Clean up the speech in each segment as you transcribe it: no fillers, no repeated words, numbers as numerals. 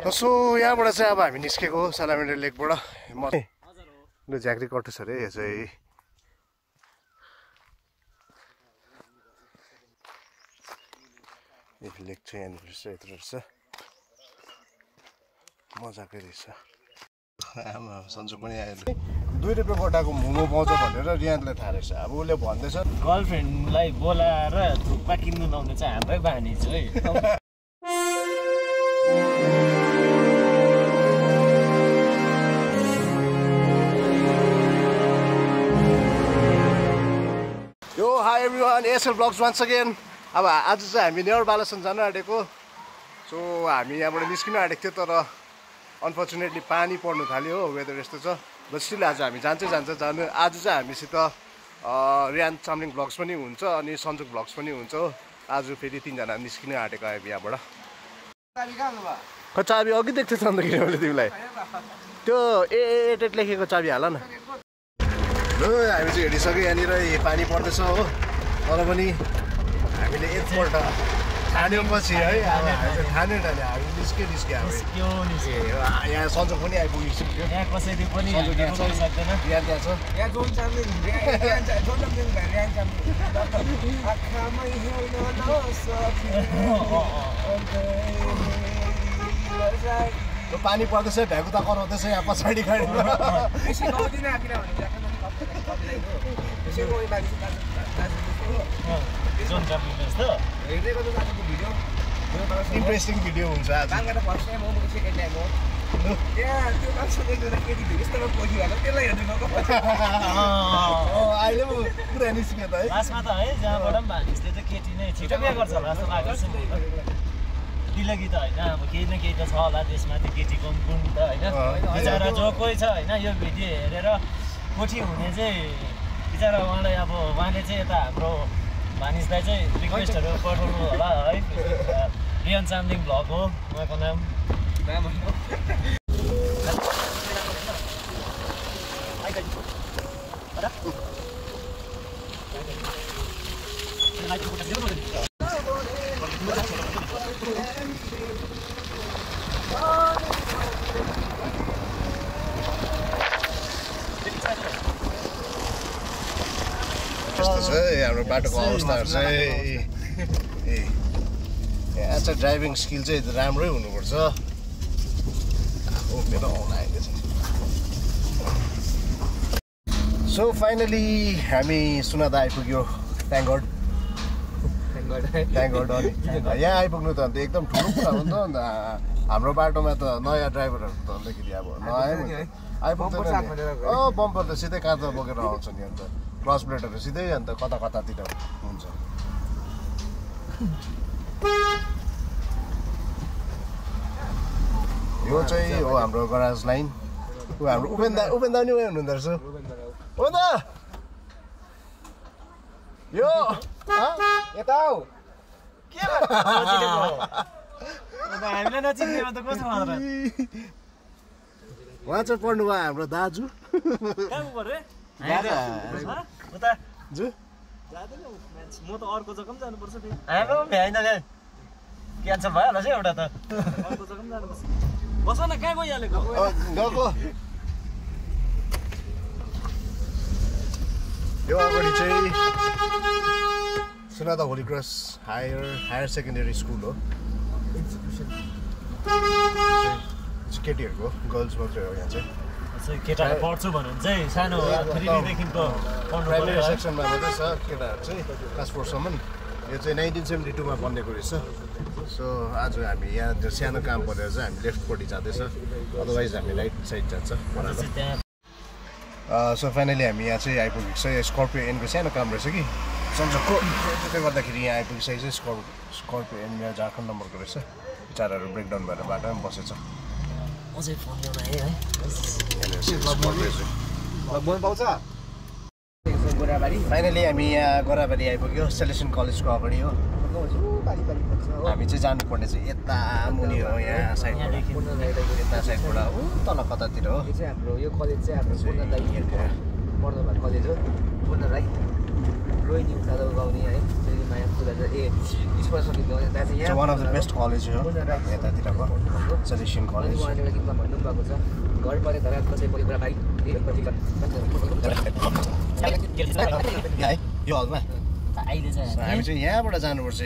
So यहाँबाट चाहिँ अब हामी निस्केको सालामेन्डा लेकबाट ल झाँक्री कटुस अरे यो चाहिँ लेक चाहिँ यहाँनिर रहेछ यत्रो रहेछ मजाकै रहेछ आमा सन्चो पनि आयो 2 रुपियाँ गोटाको मोमो पाउँछ भनेर रियानलाई थाहा रहेछ अब उसले भन्दैछ गर्लफ्रेन्डलाई बोलाएर थुक्पा किन्नु लाउने चाहिँ हाम्रै बानी छ है यो hi everyone SL vlogs once again अब आज चाहिँ हामी नेवर बालासन जानु आँटेको सो हामी यहाँबाट निस्किनु आँटेको थियो तर अनफर्चुनेटली पानी पर्नु थाल्यो हो वेदर यस्तो छ बट स्टिल आज हामी जानु आज चाहिँ हामीसित रियान चामलिङ ब्लग्स पनि हुन्छ अनि सन्जुक ब्लग्स पनि हुन्छ हो आज फेरि 3 जना निस्किनु आँटेको अब यहाँबाट खै चाबी अघि देख्थ्यो त अन्तखेरि मैले तिमीलाई त्यो एटेट लेखेको चाबी हाल न ल हामी चाहिँ हिँडिसक्यो यहाँनिर पानी पर्दैछ हो तर पनि हामीले एकपल्ट ठानेपछि है अब हामी हामी निस्क्यो यहाँ सन्चो पनि आइपुगिसक्यो यहाँ कसैले पनि सक्दैन यहाँ त्यहाँ छ पानी पर्दैछ भ्याकुता कराउँदैछ यहाँ पछाडि इन्ट्रेस्टिङ भिडियो हुन्छ आज अहिले पुरा निस्क्यो त है लास्टमा त है जहाँबाट पनि भानिसले त केटी नै छिटो बिहा गर्छ होला जस्तो लाग्छ दिलगी त होइन अब केही न केही त छ होला त्यसमा त्यो केटीको गुण त होइन बिचरा जो कोही छ होइन यो भिडियो हेरेर कोठी हुने चाहिँ बिचरा उहाँलाई अब उहाँले चाहिँ यता हाम्रो भानिसलाई चाहिँ रिक्वेस्टहरू पठाउनु होला है रियान चामलिङ भ्लग हो उहाँको नाम हाम्रो बाटोको अवस्थाहरू चाहिँ यहाँ चाहिँ ड्राइभिङ स्किल चाहिँ राम्रै हुनुपर्छ मेरो आउन आएको छ सो फाइनली हामी सुनादा आइपुग्यो थ्याङ्क गड अनि यहाँ आइपुग्नु त अन्त एकदम ठुलो कुरा हो नि त अन्त हाम्रो बाटोमा त नयाँ ड्राइभरहरू त अन्तखेरि अब नआयो आइपुग्दैन बम्पर त सिधै काँचो बोकेर आउँछ नि अन्त क्लच प्लेटहरू सिधै अन्त कतातिर हुन्छ यो चाहिँ हो हाम्रो गराज लाइन हाम्रो उपेन्द्र नि उयो हुनुहुँदो रहेछ यो यता हौ के हामीलाई नचिन्नेमा त कस्तो मात्र उहाँ चाहिँ पढ्नुभयो हाम्रो दाजु म त अर्को जग्गा पनि जानुपर्छ हाम्रो भ्याइन क्यान्सल भइहाल्छ एउटा त अर्को जग्गा पनि जानुपर्छ बस न कहाँ गइहालेको गएको यो अगाडि चाहिँ सुनादा Holy Cross higher secondary school हो केटीहरूको गर्ल्स मात्रै हो यहाँ चाहिँ केटाहरू पढ्छु भन्नु चाहिँ सानो 3देखिको प्राइमेरी सेक्सनमा मात्रै छ केटाहरू चाहिँ क्लास 4 सम्म यो चाहिँ 1972 मा बनेको रहेछ सो आज हामी यहाँ त्यो सानो काम परेर चाहिँ हामी लेफ्टपट्टि जाँदैछ अदरवाइज हामी राइट साइड जान्छ सो फाइनली हामी यहाँ चाहिँ आइपुगेको छ यो स्कर्पियो एनको सानो काम रहेछ कि सन्चोको त्यसले गर्दाखेरि यहाँ आइपुगिसकेको छ स्कर्पियो एन यहाँ झारखण्ड नम्बरको रहेछ विचारहरू ब्रेकडाउन भएर बाटोमा बसेछ फाइनली हामी यहाँ गोराबारी आइपुग्यो सेलेसन कलेजको अगाडि हो हामी चाहिँ जानुपर्ने चाहिँ यता मुनि हो यहाँ साइडबाट यता साइडबाट हो तल कतातिर हो हाम्रो यो कलेज चाहिँ हाम्रो पूर्ण दाइ पढ्नु भएको कलेज हो पूर्ण राई रोहिणी उठालो गाउने है माया पूजा ए स्पर्श सकिँदो one of the best college हो यतातिरको सजेसन कलेज उहाँले एउटा गीतमा भन्नुभएको छ घर परे धरा कसै परे कुरा भाइ है यो हलमा अहिले चाहिँ हामी चाहिँ यहाँबाट जानुपर्छ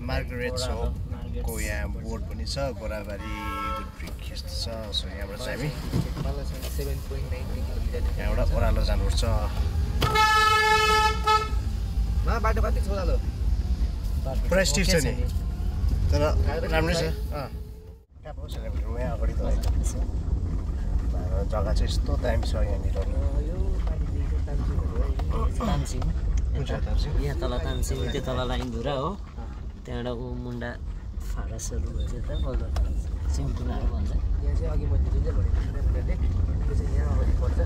मार्गरेट चौकको यहाँ बोर्ड पनि छ गोराबारी यस्तो छ सो यहाँबाट चाहिँ हामी 7.93 किलोमिटर यहाँबाट ओह्रालो जानुपर्छ बाटो कति छ ओह्रालो पुरा स्टिफ छ नि तर राम्रै छ कहाँ पाउँछ यहाँ अगाडि त जग्गा चाहिँ यस्तो दामी छ यहाँनिर तानसिङ कुन छ तानसिङ यहाँ तल तानसिङ त्यो तल लाइनधुरा हो त्यहाँबाट ऊ मुन्डा फारसहरू भन्छ त बल्ल सिम्पुलाहरू भन्छ यहाँ चाहिँ अघि मैले जुन चाहिँ भनेको त्यो चाहिँ यहाँ अगाडि पर्छ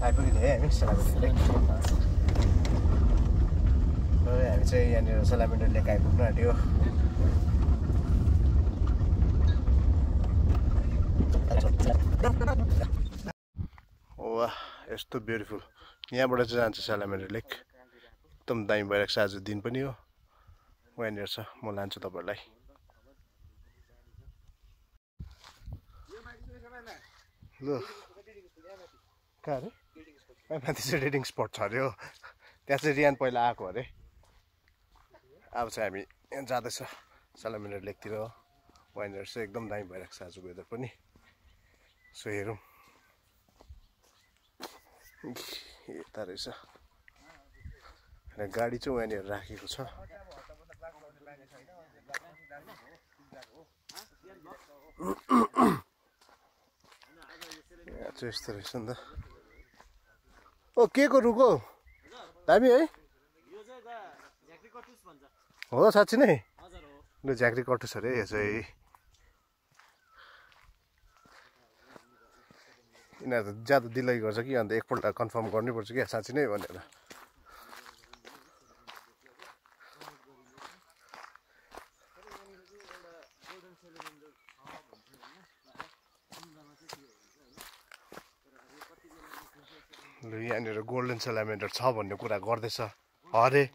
आइपुग्यो हामी सलामेन्डर हामी चाहिँ यहाँनिर सलामेन्डर लेक आइपुग्नु आँट्यो वाह यस्तो ब्युटिफुल यहाँबाट चाहिँ जान्छ सलामेन्डर लेक एकदम दामी भइरहेको छ आज दिन पनि हो यहाँनिर छ म लान्छु तपाईँहरूलाई ल कहाँ अरे माथि चाहिँ रेडिङ स्पट छ अरे हो त्यहाँ चाहिँ रियान पहिला आएको अरे अब चाहिँ हामी यहाँ जाँदैछ सलामेन्डर लेकतिर हो यहाँनिर चाहिँ एकदम दामी भइरहेको छ आजको वेदर पनि सो हेरौँ यता रहेछ गाडी चाहिँ यहाँनिर राखेको छ यहाँ चाहिँ यस्तो रहेछ नि त ओ के को रुखो दामी है हो साँच्ची नै ल झाँक्री कटुस अरे यो चाहिँ यिनीहरू त ज्यादा दिलाइ गर्छ कि अन्त एकपल्ट कन्फर्म गर्नुपर्छ क्या साँच्ची नै भनेर ल यहाँनिर गोल्डन सलामेन्डर छ भन्ने कुरा गर्दैछ अरे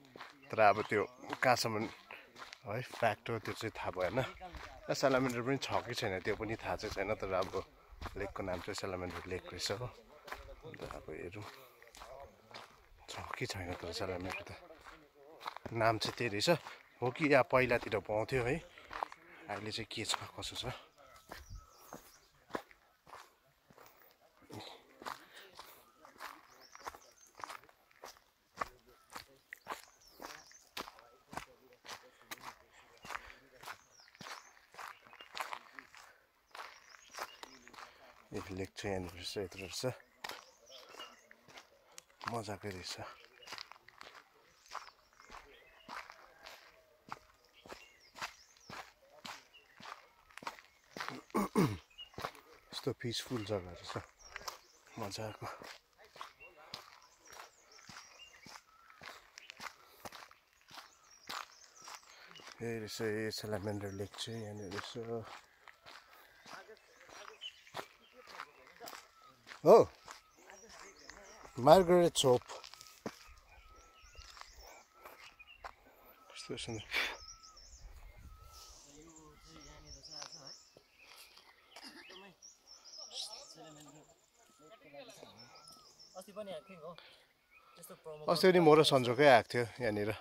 तर अब त्यो कहाँसम्म है फ्याक्ट हो त्यो चाहिँ थाहा भएन सलामेन्डर पनि छ कि छैन त्यो पनि थाहा चाहिँ छैन तर अब लेकको नाम चाहिँ सलामेन्डर लेक रहेछ हो अन्त अब हेरौँ छ कि छैन तर सलामेन्डर त नाम चाहिँ त्यही रहेछ हो कि या पहिलातिर पाउँथ्यो है अहिले चाहिँ के छ कसो छ लेक चाहिँ यहाँनिर रहेछ यत्रो रहेछ मजाकै रहेछ यस्तो पिसफुल जग्गाहरू छ मजाको यही रहेछ सलामेन्डर लेक चाहिँ यहाँनिर रहेछ हो मार्गरेट चोप कस्तो सुन्दर अस्ति पनि म र सन्जोकै आएको थियो यहाँनिर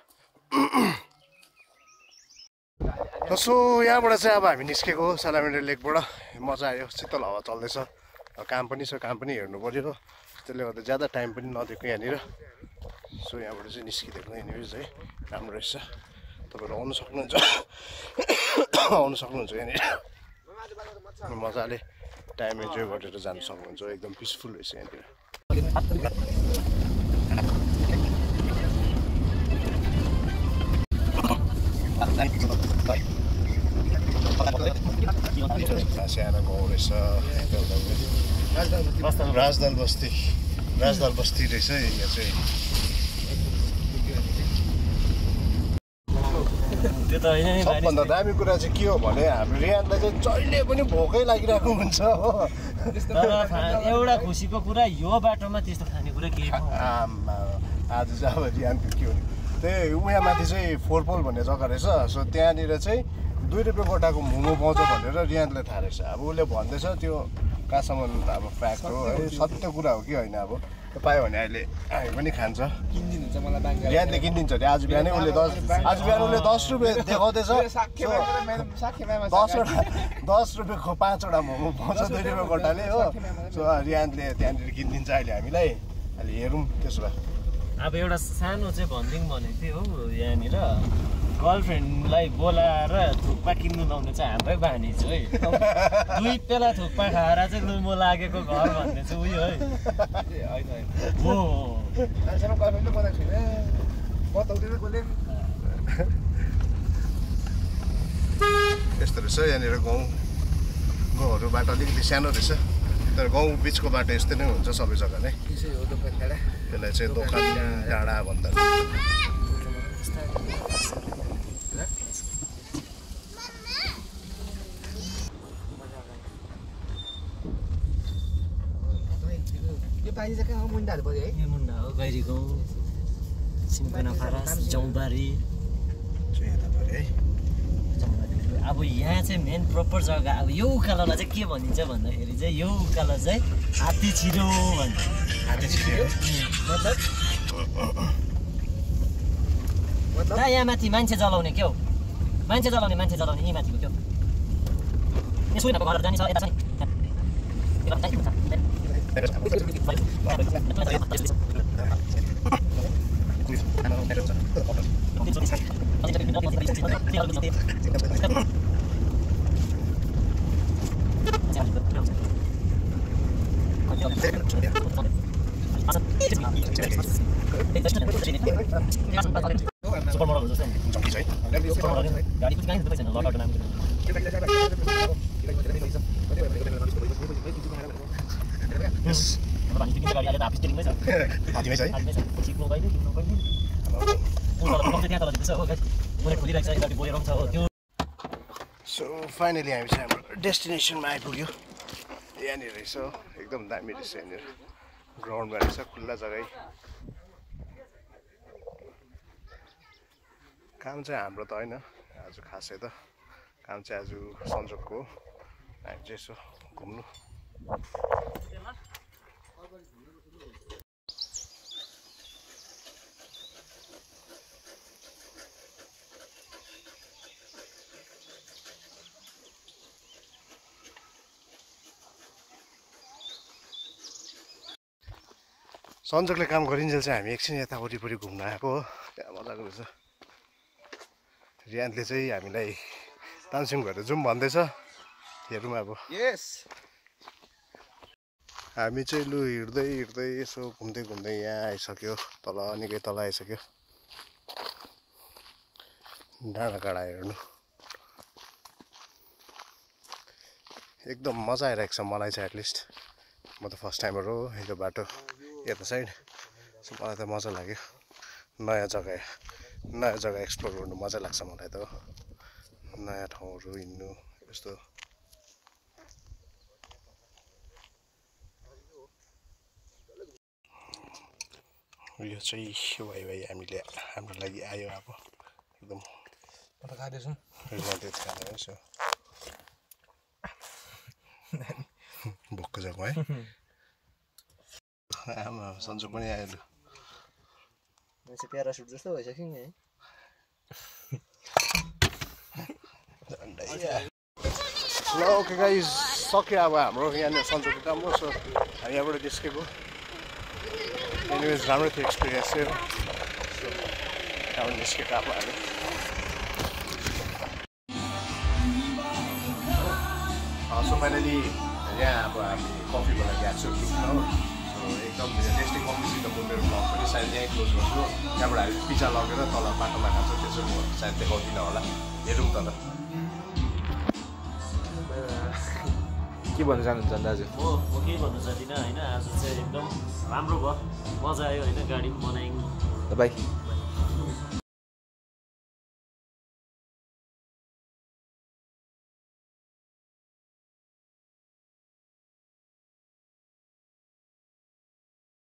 सो यहाँबाट चाहिँ अब हामी निस्केको हो सलामेन्डर लेकबाट मजा आयो शीतल हावा चल्दैछ काम पनि छ काम पनि हेर्नु पऱ्यो हो त्यसले गर्दा ज्यादा टाइम पनि नदिएको यहाँनिर सो यहाँबाट चाहिँ निस्किदिएको यहाँनिर चाहिँ राम्रो रहेछ तपाईँहरू आउनु सक्नुहुन्छ यहाँनिर मजाले टाइम इन्जोय गरेर जानु सक्नुहुन्छ एकदम पिसफुल रहेछ यहाँनिर सानो गाउँ रहेछ राजदल बस्ती रहेछ यहाँ चाहिँ त्यो त होइन नि सबभन्दा दामी कुरा चाहिँ के हो भने हाम्रो रियानलाई चाहिँ जहिले पनि भोकै लागिरहेको हुन्छ हो तर एउटा खुसीको कुरा यो बाटोमा त्यस्तो खानेकुरा केही आज चाहिँ अब रियानको के हो त्यही उहाँ माथि चाहिँ फोरपोल भन्ने जग्गा रहेछ सो त्यहाँनिर चाहिँ 2 रुपियाँ गोटाको मोमो पाउँछ भनेर रियान्तले थाहा रहेछ। अब उसले भन्दैछ त्यो कहाँसम्म अब फ्याक्ट हो है, सत्य कुरा हो कि होइन। अब त्यो पायो भने अहिले हामी पनि खान्छ। किनिदिनुहुन्छ मलाई बाङ्गा रियान्तले किनिदिन्छ अरे। आज बिहान उसले 10 रुपियाँ देखाउँदैछ। 10 रुपियाँको 5वटा मोमो पाउँछ 2 रुपियाँ गोटाले हो। सो रियान्तले त्यहाँनिर किनिदिन्छ अहिले हामीलाई। अहिले हेरौँ त्यसो भए। अब एउटा सानो चाहिँ भनिदिउँ भनेको थियो हौ, यहाँनिर गर्लफ्रेन्डलाई बोलाएर थुक्पा किन्नु लाउने चाहिँ हाम्रै बानी छ है। 2 पेला थुक्पा खाएर चाहिँ लु म लागेको घर भन्ने चाहिँ उयो है। हो यस्तो रहेछ यहाँनिर गाउँहरूबाट अलिकति सानो रहेछ, तर गाउँ बिचको बाटो यस्तै नै हुन्छ सबै जग्गा नै। यसलाई चाहिँ दोकान डाँडा भन्दा यो पानी चाहिँ कहाँ हो? मुन्डाहरू पऱ्यो है? यो मुन्डा हो, गैरी गाउँ, सिम्पना फारस, जौबारी। है। अब यहाँ चाहिँ मेन प्रपर जग्गा, अब यो उकालोलाई चाहिँ के भनिन्छ भन्दाखेरि चाहिँ यो उकालो चाहिँ हात्ती छिरो भन्छ। हात्ती छिरो मतलब कहाँ यहाँ माथि मान्छे जलाउने क्या हो, मान्छे जलाउने यहीँ माथिको क्या हो। यहाँ सुइनाको घरहरू जाने छ, यता छ नि। सो फाइनली हामी चाहिँ हाम्रो डेस्टिनेसनमा आइपुग्यो। यहाँनिर रहेछ एकदम दामी रहेछ। यहाँनिर ग्राउन्डमा रहेछ, खुल्ला जग्गै। काम चाहिँ हाम्रो त होइन आज खासै त, काम चाहिँ आज सन्जोगको हो। हामी चाहिँ यसो घुम्नु। सन्जोगले काम गरिन्जेल चाहिँ हामी एकछिन यता वरिपरि घुम्न आएको हो। त्यहाँ मजाको रहेछ। रियान्तले चाहिँ हामीलाई तानसिङ भएर जाउँ भन्दैछ, हेरौँ अब। यस हामी चाहिँ लु हिँड्दै यसो घुम्दै यहाँ आइसक्यो। तल निकै तल आइसक्यो। डाँडाकाँडा हेर्नु एकदम मजा आइरहेको छ मलाई चाहिँ। एटलिस्ट म त फर्स्ट टाइमर हो यो बाटो यता साइड। सो मलाई त मजा लाग्यो। नयाँ जग्गा एक्सप्लोर गर्नु मजा लाग्छ मलाई त। नयाँ ठाउँहरू हिँड्नु यस्तो। यो चाहिँ भाइ हामीले हाम्रो लागि आयो अब एकदम। म त खाँदैछु। यसो भोकको जग्गा है। आमा सन्जोग पनि आयो। लु मान्छे प्यारासुट जस्तो भइसक्यो नि है। ल ओके गाइस, सक्यो अब हाम्रो यहाँनिर सन्जोगको काम हो। सो हामी यहाँबाट निस्केको। एनिवेज राम्रो थियो एक्सपिरियन्स चाहिँ। सो यहाँबाट निस्केको अब हामी। सो फाइनली यहाँ अब हामी कफीको लागि आएको छौँ ग्रुपमा हो। सो एकदम टेस्टी कफीसित म मेरो ब्लग पनि सायद यहीँ क्लोज गर्छु। त्यहाँबाट हामी पिज्जा लगेर तल बाटोमा खान्छौँ। त्यो चाहिँ म सायद देखाउँदिनँ होला, हेरौँ त। के भन्न चाहनुहुन्छ दाजु? म केही भन्न चाहदिनँ होइन। आज चाहिँ एकदम राम्रो भयो, मजा आयो होइन। गाडी पनि बनायौँ। बाई।